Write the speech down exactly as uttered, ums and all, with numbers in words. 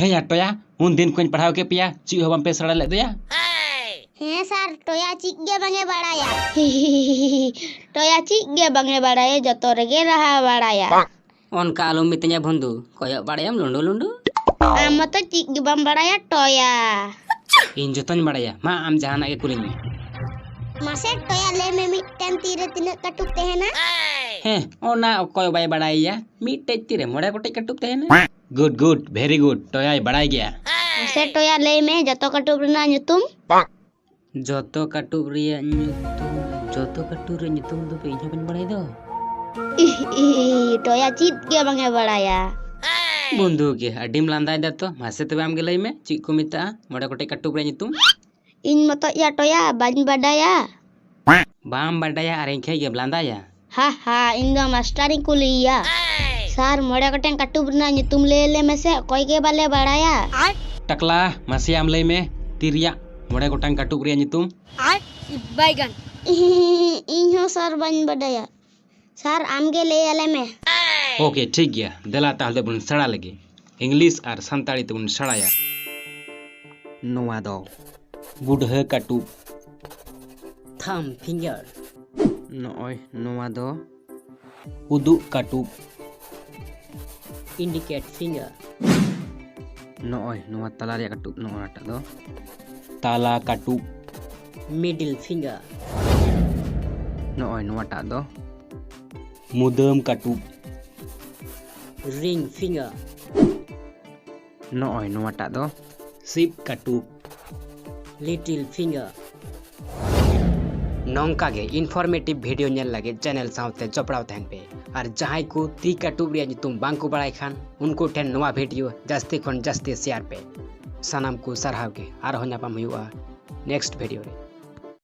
ᱦᱮᱸᱭᱟ ᱴᱚᱭᱟ, ᱩᱱ ᱫᱤᱱ ᱠᱷᱚᱱ ᱯᱟᱲᱦᱟᱣ ᱠᱮᱫ ᱯᱮᱭᱟ, ᱪᱮᱫ ᱦᱚᱸ ᱵᱟᱝ ᱯᱮ ᱥᱮᱬᱟ ᱞᱮᱫ ᱫᱚᱭᱟ? ᱦᱮᱸ ᱥᱟᱨ, ᱴᱚᱭᱟ ᱪᱮᱫ ᱜᱮ ᱵᱟᱝ ᱮ ᱵᱟᱲᱟᱭᱟ᱾ ᱴᱚᱭᱟ ᱪᱮᱫ ᱜᱮ ᱵᱟᱝ ᱮ ᱵᱟᱲᱟᱭᱟ, ᱡᱚᱛᱚ ᱨᱮᱜᱮ ᱨᱟᱦᱟ ᱵᱟᱲᱟᱭᱟ᱾ ᱚᱱᱠᱟ ᱟᱞᱚᱢ ᱢᱤᱛᱟᱹᱧᱟ ᱵᱷᱩᱱᱫᱩ, ᱠᱚᱭᱚᱜ ᱵᱟᱲᱟᱭᱟᱢ ᱞᱩᱸᱰᱩ ᱞᱩᱸᱰᱩ᱾ ᱟᱢ ᱢᱟᱛᱚ ᱪᱮᱫ ᱜᱮ ᱵᱟᱢ ᱵᱟᱲᱟᱭᱟ ᱴᱚᱭᱟ᱾ ᱤᱧ ᱡᱚᱛᱚᱧ ᱵᱟᱲᱟᱭᱟ, ᱢᱟ ᱟᱢ ᱡᱟᱦᱟᱱᱟᱜ ᱜᱮ ᱠᱩᱞᱤᱧ ᱢᱮ᱾ ᱢᱟᱥᱮ ᱴᱚᱭᱟ ᱞᱟᱹᱭ ᱢᱮ, ᱢᱤᱫᱴᱮᱱ ᱛᱤ ᱨᱮ ᱛᱤᱱᱟᱹᱜ ᱠᱟᱹᱴᱩᱵ ᱛᱟᱦᱮᱱᱟ? ᱦᱮᱸ, ᱚᱱᱟ ᱚᱠᱚᱭ ᱵᱟᱭ ᱵᱟᱲᱟᱭᱟ? ᱢᱤᱫᱴᱮᱡ ᱛᱤ ᱨᱮ ᱢᱚᱬᱮ ᱜᱚᱴᱮᱡ ᱠᱟᱹᱴᱩᱵ ᱛᱟᱦᱮᱱᱟ᱾ Good, good, very good, ᱴᱚᱭᱟᱭ ᱵᱟᱲᱟᱭ ᱜᱮᱭᱟ᱾ ᱢᱟᱥᱮ ᱴᱚᱭᱟ ᱞᱟᱹᱭ ᱢᱮ ᱡᱚᱛᱚ ᱠᱟᱹᱴᱩᱵ ᱨᱮᱱᱟᱜ ᱧᱩᱛᱩᱢ᱾ ᱡᱚᱛᱚ ᱠᱟᱹᱴᱩᱵ ᱨᱮᱭᱟᱜ ᱧᱩᱛᱩᱢ, ᱡᱚᱛᱚ ᱠᱟᱹᱴᱩᱵ ᱨᱮᱭᱟᱜ ᱧᱩᱛᱩᱢ ᱫᱚ ᱤᱧ ᱦᱚᱸ ᱵᱟᱹᱧ ᱵᱟᱲᱟᱭ ᱫᱚ᱾ ᱤᱦ, ᱤᱦ, ᱤᱦ, ᱴᱚᱭᱟ ᱪᱮᱫ ᱜᱮ ᱵᱟᱝ ᱮ ᱵᱟᱲᱟᱭᱟ᱾ ᱵᱚᱱᱫᱷᱩ ᱜᱮ, ᱟᱹᱰᱤᱢ ᱞᱟᱸᱫᱟᱭ ᱫᱟ ᱛᱚ᱾ ᱢᱟᱥᱮ ᱛᱚᱵᱮ ᱟᱢ ᱜᱮ ᱞᱟᱹᱭ ᱢᱮ, ᱪᱮᱫ ᱠᱚ ᱢᱮᱛᱟᱜᱼᱟ ᱢᱚᱬᱮ ᱜᱚᱴᱮᱡ ᱠᱟᱹᱴᱩᱵ ᱨᱮᱭᱟᱜ ᱧᱩᱛᱩᱢ? ᱤᱧ ᱢᱚᱛᱚᱡ ᱭᱟ ᱴᱚᱭᱟ, ᱵᱟᱹᱧ ᱵᱟᱰᱟᱭᱟ᱾ ᱵᱟᱢ ᱵᱟᱰᱟᱭᱟ ᱟᱨ ᱤᱧ ᱴᱷᱮᱡ ᱜᱮᱢ ᱞᱟᱸᱫᱟᱭᱟ? ᱦᱟ ᱦᱟ, ᱤᱧ ᱫᱚ ᱢᱟᱥᱴᱟᱨᱤᱧ ᱠᱩᱞᱤᱭᱮᱭᱟ᱾ ᱥᱟᱨ, ᱢᱚᱬᱮ ᱜᱚᱴᱮᱱ ᱠᱟᱹᱴᱩᱵ ᱨᱮᱱᱟᱜ ᱧᱩᱛᱩᱢ ᱞᱟᱹᱭ ᱟᱞᱮ ᱢᱮᱥᱮ, ᱚᱠᱚᱭ ᱜᱮ ᱵᱟᱞᱮ ᱵᱟᱲᱟᱭᱟ᱾ ᱴᱟᱠᱞᱟ, ᱢᱟᱥᱮ ᱟᱢ ᱞᱟᱹᱭ ᱢᱮ, ᱛᱤ ᱨᱮᱭᱟᱜ ᱢᱚᱬᱮ ᱜᱚᱴᱟᱝ ᱠᱟᱹᱴᱩᱵ ᱨᱮᱭᱟᱜ ᱧᱩᱛᱩᱢ᱾ ᱵᱟᱭᱜᱟᱱ᱾ ᱤᱧ ᱦᱚᱸ ᱥᱟᱨ ᱵᱟᱹᱧ ᱵᱟᱰᱟᱭᱟ᱾ ᱥᱟᱨ, ᱟᱢ ᱜᱮ ᱞᱟᱹᱭ ᱟᱞᱮ ᱢᱮ᱾ ᱳᱠᱮ, ᱴᱷᱤᱠ ᱜᱮᱭᱟ, ᱫᱮᱞᱟ ᱛᱟᱦᱞᱮ ᱵᱚᱱ ᱥᱮᱬᱟ ᱞᱮᱜᱮ᱾ ᱤᱝᱞᱤᱥ ᱟᱨ ᱥᱟᱱᱛᱟᱲᱤ ᱛᱮᱵᱚᱱ ᱥᱮᱬᱟᱭᱟ᱾ ᱱᱚᱣᱟ ᱫᱚ ᱵᱩᱰᱷᱟᱹ ᱠᱟᱹᱴᱩᱵ᱾ Thumb finger. ᱱᱚᱜᱼᱚᱭ ᱱᱚᱣᱟ ᱫᱚ ᱩᱫᱩᱜ ᱠᱟᱹᱴᱩᱵ᱾ Indicate finger. ᱱᱚᱜᱼᱚᱭ ᱱᱚᱣᱟ ᱛᱟᱞᱟ ᱨᱮᱭᱟᱜ ᱠᱟᱹᱴᱩᱵ, ᱱᱚᱜᱼᱚᱭ ᱱᱚᱣᱟᱴᱟᱜ ᱫᱚ ᱛᱟᱞᱟ ᱠᱟᱹᱴᱩᱵ᱾ Middle finger. ᱱᱚᱜᱼᱚᱭ ᱱᱚᱣᱟᱴᱟᱜ ᱫᱚ ᱢᱩᱫᱟᱹᱢ ᱠᱟᱹᱴᱩᱵ᱾ Ring finger. ᱱᱚᱜᱼᱚᱭ ᱱᱚᱣᱟᱴᱟᱜ ᱫᱚ ᱥᱤᱵ ᱠᱟᱹᱴᱩᱵ᱾ Little finger. ᱱᱚᱝᱠᱟ ᱜᱮ informative video ᱧᱮᱞ ᱞᱟᱹᱜᱤᱫ channel ᱥᱟᱶᱛᱮ ᱡᱚᱯᱲᱟᱣ ᱛᱟᱦᱮᱱ ᱯᱮ᱾ ᱟᱨ ᱡᱟᱦᱟᱸᱭ ᱠᱚ ᱛᱤ ᱠᱟᱹᱴᱩᱵ ᱨᱮᱭᱟᱜ ᱧᱩᱛᱩᱢ ᱵᱟᱝ ᱠᱚ ᱵᱟᱲᱟᱭ ᱠᱷᱟᱱ, ᱩᱱᱠᱩ ᱴᱷᱮᱱ ᱱᱚᱣᱟ video ᱡᱟᱹᱥᱛᱤ ᱠᱷᱚᱱ ᱡᱟᱹᱥᱛᱤ share ᱯᱮ᱾ ᱥᱟᱱᱟᱢ ᱠᱚ ᱥᱟᱨᱦᱟᱣ ᱜᱮ᱾ ᱟᱨᱦᱚᱸ ᱧᱟᱯᱟᱢ ᱦᱩᱭᱩᱜᱼᱟ next video ᱨᱮ᱾